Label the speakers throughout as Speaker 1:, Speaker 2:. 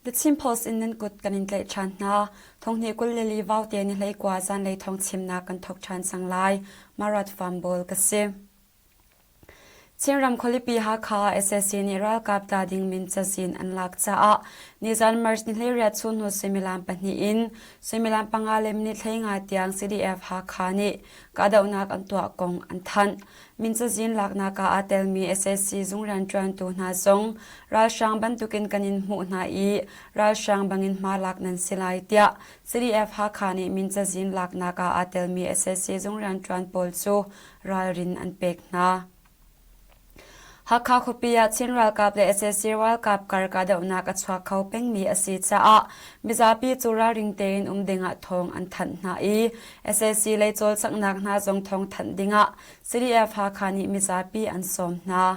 Speaker 1: The Chin Post in nan kut kan in tlaih ṭhan hna. Thonghnih 24 vaute ni 19 zanlei thawng chimnak kan thawk ṭhan cang lai. Marat Fambawl ka si. Chinram khualipi Hakha sac nih ralkap tla ding min cazin an lak caah nizan March ni 18 chunhnu suimilam pahnih in suimilam panga le minute 15 tiang CDF Hakha nih kahdohnak an tuah kong an thanh. Min cazin laknak ah aa telmi sac zung rianṭuantu hna zong ralhrang bantukin kan in hmuh hna i ralhrang bangin hma lak nan si lai tiah CDF Hakha nih min cazin laknak ah aa telmi sac zung rianṭuan pawl cu ralrin an pek hna. Hakha khuapi ah Chin ralkap le sac ralkap kar kahdohnak a chuak kho pengmi a si caah mizapi cu ralring tein um dingah thawng an thanh hna i sac lei cawlcanghnak hna zong thawng thanh dingah CDF Hakha nih mizapi an sawm hna.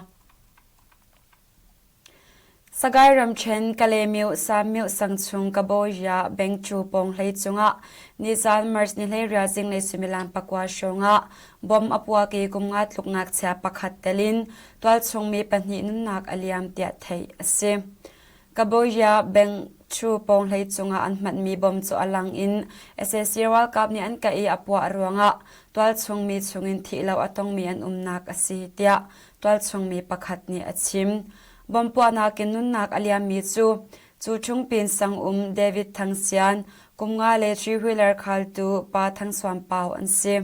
Speaker 1: Sagaing ramṭhen Kalaymyo Samyo sang chung Kabawiya Bengcu pawng hlei cungah nizaan March ni 18 zinglei suimilam pakua hrawngah bomb a puak i kum nga tluk ngakchia pakhat tel in tualchung mi pahnih nunnak a liam tiah theih a si. Kabawiya Bengcu pawng hlei cungah an hmanhmi bomb cu a lang in sac ralkap nih an kah i a puah ruangah tualchung mi chungin thih lo a tongmi an umnak a si tiah tualchung mi pakhat nih a chim. Bomb puahnak in nunnak a liammi cu cu Chungpin sang um David Thang Sian, kum nga le three-wheeler khaltu Pa Thang Suan Pau an si.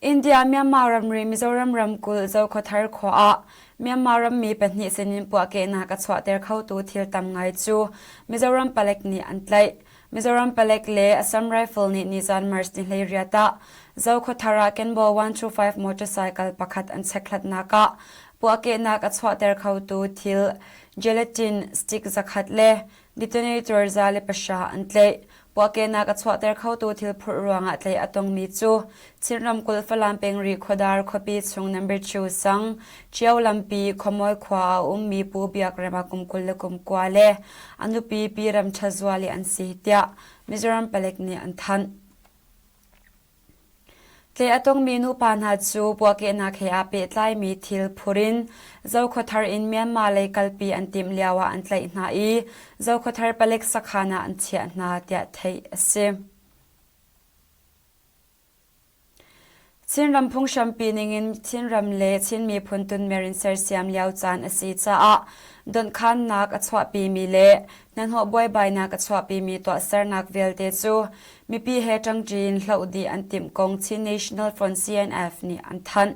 Speaker 1: India Myanmar ramri Mizoram ramkulh Zokhawthar khua ah Myanmar rammi pahnih sinin puahkehnak a chuahter khotu thil tam ngai cu Mizoram palek nih an tlaih. Mizoram palek le Assam Rifle nih nizan March ni 18 ah Zokhawthar ah Kenbo 125 motorcycle pakhat an chekhlatnak ah puahkehnak a chuahter khotu thil gelatin stick zakhat le detonator 110 an tlaih. Puahkehnak a chuahter khotu thil phurh ruangah tlaih a tongmi cu Chin ramkulh Falam peng Rihkhawdar khuapi chung number 2 sang Ṭio lampi Khuamawi khua ah a ummi Pu Biak Rema kum 29 le a nupi Pi Ram Ṭha Zuali an si tiah Mizoram palek nih an thanh. Tleh a tongmi nupa hna cu puahkehnak he aa pehtlaimi thil phur in Zokhawthar in Myanmar lei kalpi an timh lioah an tlaih hna i Zokhawthar palek sakhan ah an chiah hna tiah theih a si. Chinram phunghrampi ningin Chinram le Chin miphun tunmer in sersiam lio caan a si caah donhkhannak a chuahpimi le hnahnawh buaibainak a chuahpimi tuahsernak vialte cu mipi he ṭangṭi in hloh dih an timh kong Chin National Front CNF nih an thanh.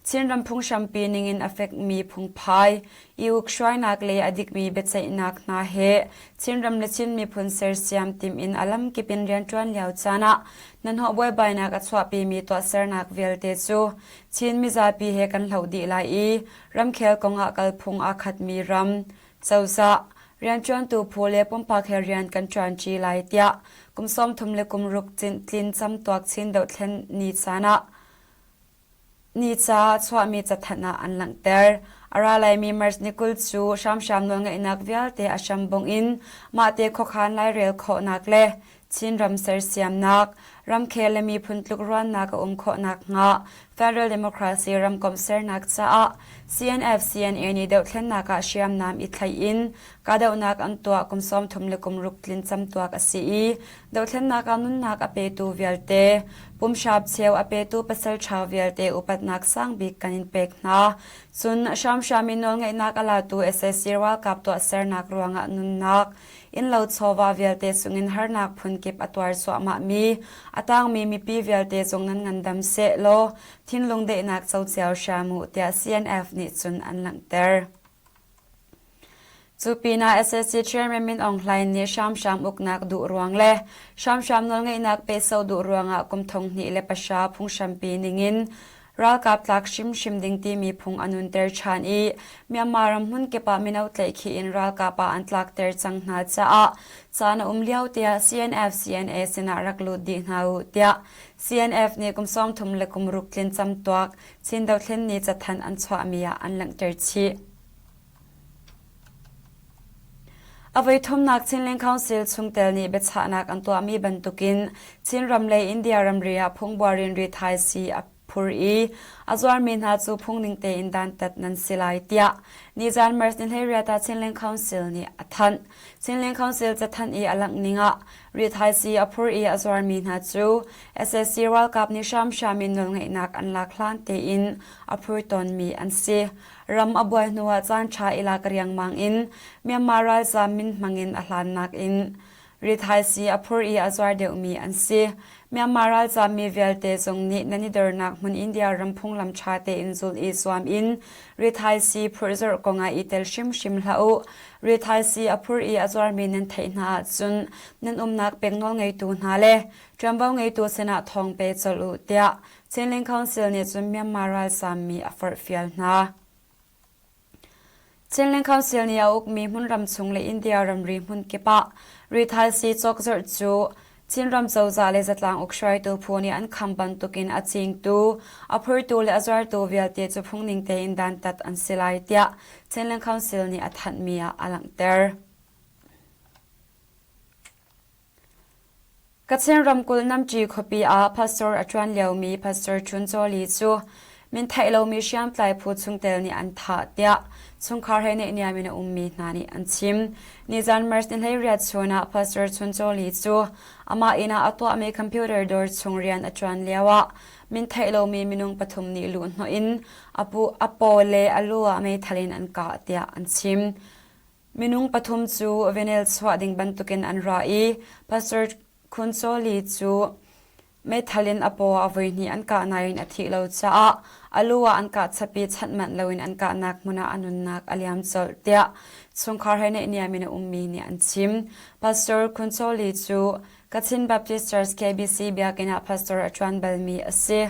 Speaker 1: Chinram phunghrampi ningin a fekmi phungphai, i ukhruainak le a dikmi biaceihnak hna he Chinram le Chin miphun sersiam tim in a lamkip in rianṭuan lio caan ah hnahnawh buaibainak a chuahpimi tuahsernak vialte cu Chin mizapi he kan hloh dih lai i ramkhel kong ah kalphung aa khatmi ram, cozah, rianṭuantu phu le pumpak he rian kan ṭuanṭi lai tiah kum 33 le kum ruk tlin camtuak Chin dohthlen ni caan ah Ni caah chuahmi cathanh ah an langhter. A ra laimi March ni 20 cu hramhram nawlngeihnak vialte a hrambongh in mahte khuakhan lairel khawhnak le Chinram sersiamnak, ramkhel le miphun tlukruannak a um khawh nakhnga Federal Democracy ramkomh sernak caah CNF-CNA nih dohthlennak ah hriamnam i thlaih in kahdohnak an tuah kum 30 le kum ruk tlin camtuak a si i Dothlennak ah nunnak a petu vialte, pumhraap cheu a petu pasalṭha vialte upatnak sangbik kan in pek hna. Cun hramhram in nawlngeihnak a latu sac ralkap tuahsernak ruangah nunnak, innlo chawva vialte sungin harnak phunkip a tuar cuahmahmi, a tangmi mipi vialte zong nan ngandam sehlaw thinlung daihnak co cio hram u tiah CNF nih cun an langhter. Cu pinah sac Chairman Min Aung Hlaing nih hramhram uknak duh ruang le hramhram nawlngeihnak pehsauh duh ruangah kum 2003 phunghrampi ningin ralkap tlak hrimhrim ding timi phung a nunter ṭhan i Myanmar ram hmunkip ah mino tlaihkhih in ralkap ah an tlakter cang hna caah caan a um lio tiah CNF CNA sinah rak lut dih hna u tiah CNF nih kum 30 le kum ruk tlin camtuak Chin dothlen ni cathanh an chuahmi ah an langhter chih. A voithumnak Chinland Council chungtel nih biachahnak an tuahmi bantukin Chinram le India ramri ah phungbuar in rithaisii a. phur i a zuarmi hna cu phungning tein dantat nan si lai tiah nizan March ni 18 ah Chinland Council nih a thanh. Chinland Council cathanh i a langh ning ah rithaisii a phur i a zuarmi hna cu sac ralkap nih hramhram in nawlngeihnak an lak hlan tein a phur tawnmi an si. Ram a buai hnuah caanṭha i lak riangmang in Myanmar ralzaam min hmangin a hlannak in rithaisii a phur i a zuar deuhmi an si. Myanmar ralzaammi vialte zong nih nan i dornak hmun India ram phunglam ṭha tein zulh i zuam in rithaisii phurhzorh kongah i tel hrimhrim hlah u. Rithaisii a phur i a zuarmi nan theih hna ahcun nan umnak peng nawlngeitu hna le ṭuanvo ngeitu sinah thawng pe colh u tiah Chinland Council nih cun Myanmar ralzaammi a forhfial hna. Chinland Council nih a ukmi hmunram chung le India ramri hmun kip ah rithaisii cawkzorh cu Chinram cozah le zatlang uk hruaitu phu nih an kham bantukin a cingtu, a phurtu le a zuartu vialte cu phungning tein dantat an si lai tiah Chinland Council nih a thanhmi ah a langhter. Kachin ramkulh Namṭi khuapi ah pastor a ṭuan liomi Pastor Chun Chaw Li cu min theih lomi hriamtlai phu chungtel nih an thah tiah chungkhar he naihniam in a ummi hna nih an chim. Nizan March ni 18 chun ah Pastor Chun Chaw Li cu amah inn ah a tuahmi computer dawr chung rian a ṭuan lioah min theih lomi minung pathum nih luhhnawh in a pu a paw le a lu ah meithal in an kah tiah an chim. Minung pathum cu venel chuah ding bantukin an ra i Pastor Khun Chaw Li cu meithal in a paw a voihnih an kah nain a thih lo caah a lu ah an kah chap i chanh manh loin an kahnak hmun ah a nunnak a liam colh tiah chungkhar he naihniam in a ummi nih an chim. Pastor Khun Chaw Li cu Kachin Baptist Church KBC biakinn ah pastor a ṭuan balmi a si.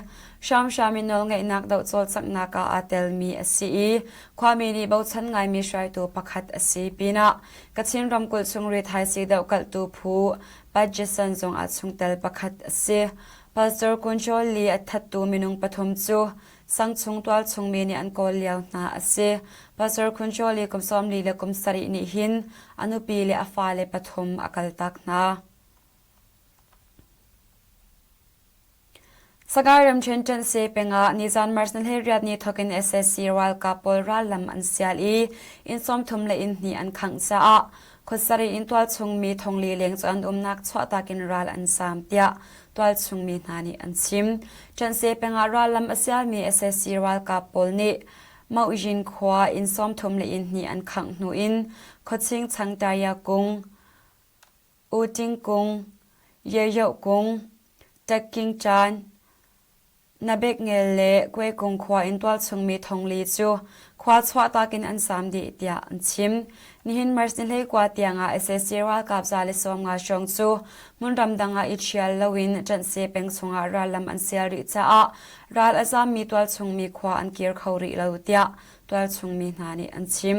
Speaker 1: Hramhram in nawlngeihnak doh cawlcanghnak ah aa telmi a si i khuami nih bochan ngaimi hruaitu pakhat a si pinah Kachin ramkulh chung rithaisii dohkalhtu phu Pat Jason zong ah chungtel pakhat a si. Pastor Kun Chaw Li a thattu minung pathum cu Sangchung tualchung mi nih an kawl lio hna a si. Pastor Khun Chaw Li kum 40 le kum sarih nih hin a nupi le a fale pathum a kaltak hna. Sagaing ramṭhen Ṭanhse peng ah nizan March ni 18 ni thawk in sac ralkap pawl rallam an sial i inn 30 le inn hnih an khangh caah khuasarih in tualchung mi thongli leng cu an umnak chuahtak in ral an zaam tiah tualchung mi hna nih an chim. Ṭanhse peng ah rallam a sialmi sac ralkap pawl nih Mauhyin khua inn 30 le inn hnih an khangh hnu in khuaching Changtaya kung, Uting kung, Yeyoh kung, Tekking caan, Nabekngel le Kuekung khua in tualchungmi thongli cu khua chuahtak in an saam dih tiah an chim. Nihin March ni 19 tiangah sac ralkap 150 hrawng cu hmunram dang ah i ṭhial loin Ṭanhse peng chungah rallam an sial rih caah ral a zaammi tualchungmi khua an kir kho rih lo tiah tualchung mi hna nih an chim.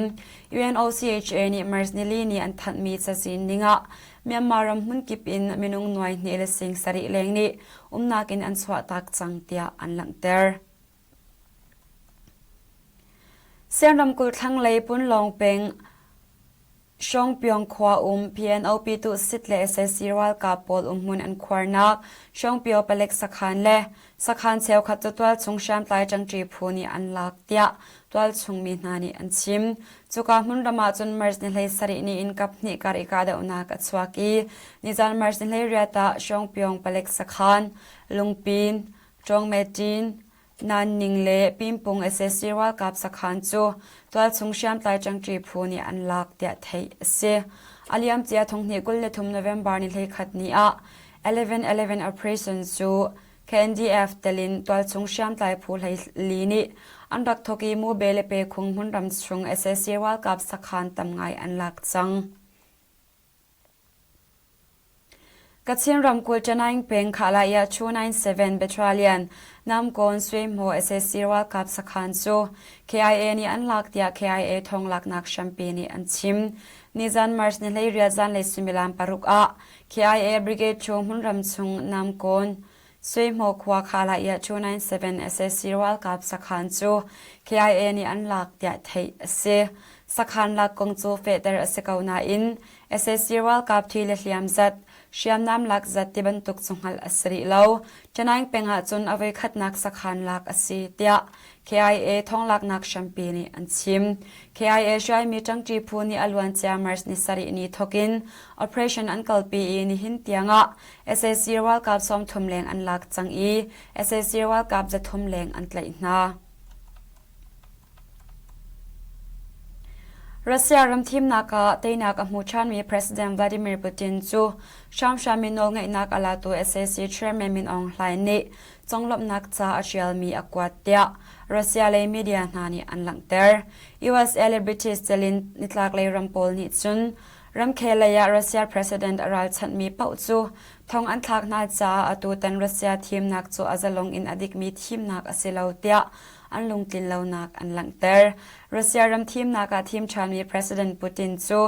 Speaker 1: UNOCHA nih March nili ni an thanhmi cazin ningah Myanmar ram hmunkip in minung nuai hnih le sing sarih leng nih umnak in an chuahtak cang tiah an langhter. Sian ramkulh thlanglei Punlawng peng Hrawngpyong khua um PNOP tuhsit le sac ralkap pawl umhmun an khuarnak Hrawngpyo palek sakhan le sakhan cheukhat cu tualchung hriamtlai ṭangṭi phu nih an lak tiah tualchung mi hna nih an chim. Cuka hmunram ah cun March ni 17 ni in kaphnih kar i kahdohnak a chuak i nizan March ni 18 ah Hrawngpyong palek sakhan, Lungpin, Ṭawngmeṭin, Nanning le Pimpung sac ralkap sakhan cu tualchung hriamtlai ṭangṭi phu nih an lak tiah theih a si. A liamcia thonghnih 23 November ni 11 ni ah 11/11 operation cu KNDF telin tualchung hriamtlai phu hleili nih an rak thawk i Mube le Pekhung hmunram chung sac ralkap sakhan tam ngai an lak cang. Kachin ramkulh Ṭanaing peng Khahlaiah 297 Battalion Namkawn Suihmaw sac ralkap sakhan cu KIA nih an lak tiah KIA thawnglaknak hrampi nih an chim. Nizan March ni 18 zanlei suimilam paruk ah KIA Brigade chung hmunram chung Namkawn Suihmaw khua Khahlaiah 297 sac ralkap sakhan cu KIA nih an lak tiah theih a si. Sakhan lak kong cu fehter a si ko nain sac ralkap thi le hliam zat. hriamnam lak zat ti bantuk cu hngalh a si rih lo. Chennai peng ah cun a voikhatnak sakhan lak a si tiah KIA thawnglaknak hrampi nih an chim. KIA hruaimi ṭangṭi phu nih a luancia March ni sarih ni thawkin operation an kalpi i nihin tiangah sac ralkap 30 leng an lak cang i sac ralkap 300 leng an tlaih hna. Russia ram thimnak ah teinak a hmu ṭhanmi President Vladimir Putin cu hramhram in nawlngeihnak a latu sac Chairman Min Aung Hlaing nih conglawmhnak ca a ṭialmi a kuat tiah Russia lei media hna nih an langhter. USA le British telin nitlaklei ram pawl nih cun ramkhel lei ah Russia President a ralchanhmi paoh cu thong an thlak hna caah atutan Russia thimnak cu a zalong in a dikmi thimnak a si lo tiah an lungtlin lonak an langhter. Russia ram thimnak ah thim ṭhanmi President Putin cu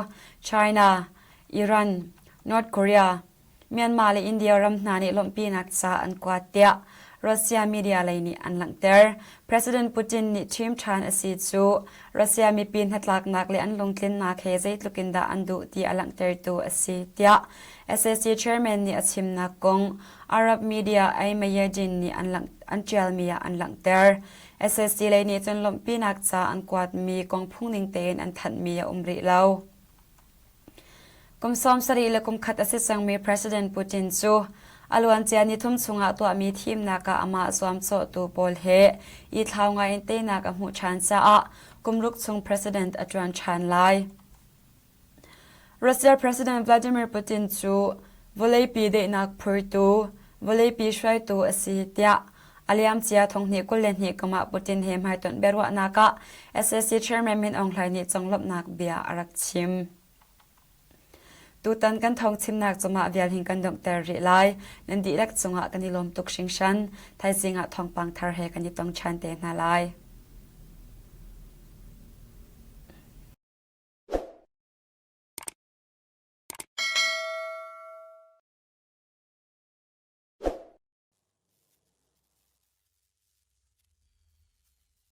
Speaker 1: China, Iran, North Korea, Myanmar le India ram hna nih lawmhpinak ca an kuat tiah Russia media lei nih an langhter. President Putin nih thim ṭhan a si cu Russia mipi hnatlaknak le an lungtlinnak he zeitluk in dah an duh ti a langhtertu a si tiah sac chairman nih a chimnak kong Arab media Al-Mayadeen nih an, an ṭialmi ah an langhter. SSC lei nih cun lawmhpinak ca an kuatmi kong phungning tein an thanhmi a um rih lo. Kum 70 le kum khat a si cangmi President Putin cu a luancia nithum chungah tuahmi thimnak ah amah zuamcawhtu pawl he i thlau ngaiin teinak a hmuh ṭhan caah kum ruk chung president a ṭuan ṭhan lai. Russia President Vladimir Putin cu vawleipi daihnak phurtu, vawleipi hruaitu a si tiah a liamcia thonghnih 22 kum ah Putin he hmaitonh biaruahnak ah sac Chairman Min Aung Hlaing nih conglawmhnak bia a rak chim. Tutan kan thawngchimnak cu mah vial hin kan donghter rih lai. Nan dihlak cungah kan i lawm tuk hringhran. Thaizing ah thawngpang thar he kan i tong ṭhan te hna lai.